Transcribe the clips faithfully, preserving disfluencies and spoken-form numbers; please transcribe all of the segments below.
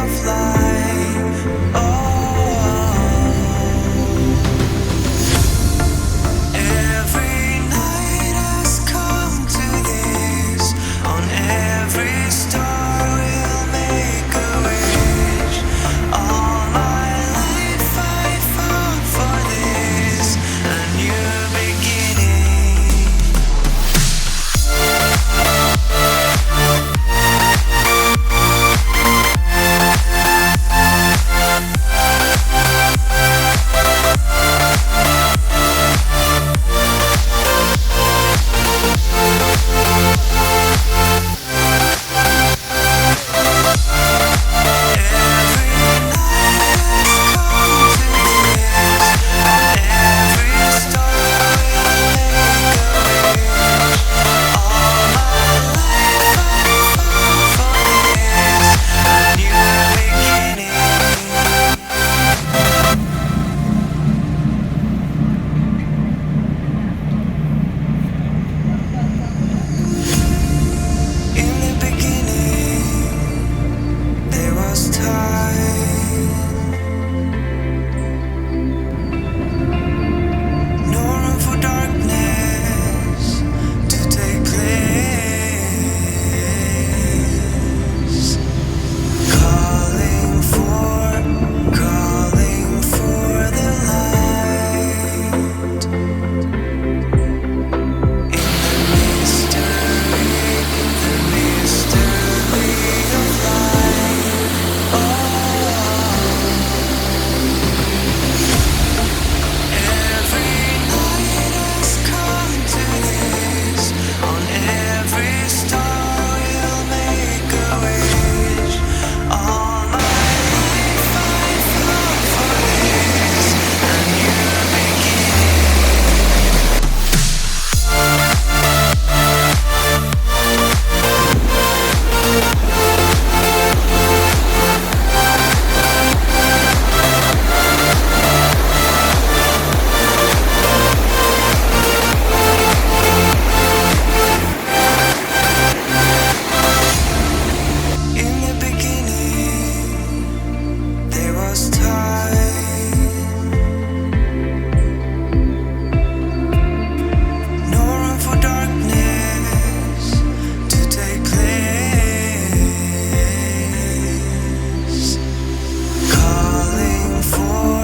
of life. Oh, every night has come to this. On every star we'll make a wish. All my life I fought for this, a new beginning. In the beginning, there was time. No room for darkness to take place. Calling for, calling for the light. In the mystery, the mystery of life. Oh, every night has come to this. On every star we'll make a wish. All my life I fought for this, a new beginning. In the beginning, there was time. No room for darkness to take place. Calling for,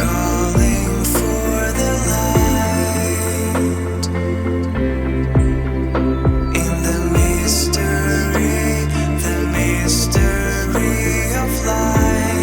calling for the light. In the mystery, the mystery of life.